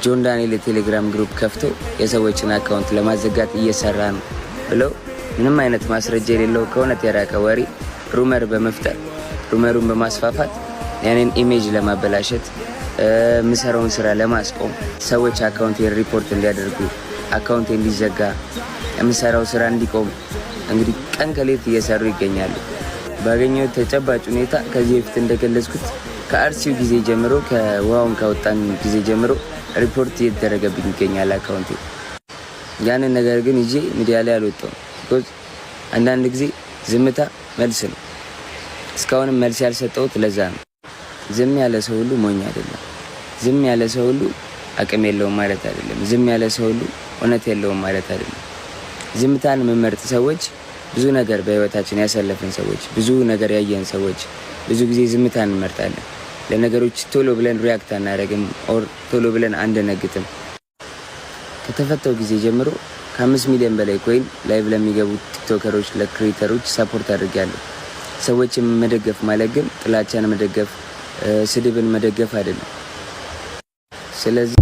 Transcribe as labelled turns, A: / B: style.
A: ጆን ዳንኤል የቴሌግራም group ከፍቶ የሰዎችን account ለማዘጋት እየሰራ ነው ብለው ምንም አይነት ማስረጃ የሌለው ከእውነት የራቀ ወሬ rumor በመፍጠር፣ rumor ኡን በማስፋፋት፣ ያንን image ለማበላሸት፣ የምሰራውን ስራ ለማስቆም፣ ሰዎች account ኤን ሪፖርት እንዲያደርጉ፣ account ኤ እንዲዘጋ፣ የምሰራው ስራ እንዲቆም እንግዲህ ቀን ከሌት እየሰሩ ይገኛሉ። ባገኘሁት ተጨባጭ ሁኔታ ከዚህ በፊት እንደገለጽኩት ከአርሲው ጊዜ ጀምሮ፣ ከውሃውን ካወጣን ጊዜ ጀምሮ ሪፖርት እየተደረገብኝ ይገኛል account ኤ። ያንን ነገር ግን ይዤ ሚዲያ ላይ አልወጣሁም። Because አንዳንድ ጊዜ ዝምታ መልስ ነው። እስካሁንም መልስ ያልሰጠሁት ለዛ ነው። ዝም ያለ ሰው ሁሉ ሞኝ አይደለም። ዝም ያለ ሰው ሁሉ አቅም የለውም ማለት አይደለም። ዝም ያለ ሰው ሁሉ እውነት የለውም ማለት አይደለም። ዝምታን የምንመርጥ ሰዎች፣ ብዙ ነገር በህይወታችን ያሳለፍን ሰዎች፣ ብዙ ነገር ያየን ሰዎች ብዙ ጊዜ ዝምታን እንመርጣለን። ለነገሮች ቶሎ ብለን react አናደርግም or ቶሎ ብለን አንደነግጥም። ከተፈታው ጊዜ ጀምሮ ከ5 ሚሊዮን በላይ coin live ለሚገቡ ቲክቶከሮች፣ ለ creator ኦች support አድርጌያለሁ። ሰዎችን መደገፍ ማለት ግን ጥላቻን መደገፍ፣ ስድብን መደገፍ አይደለም። ስለዚህ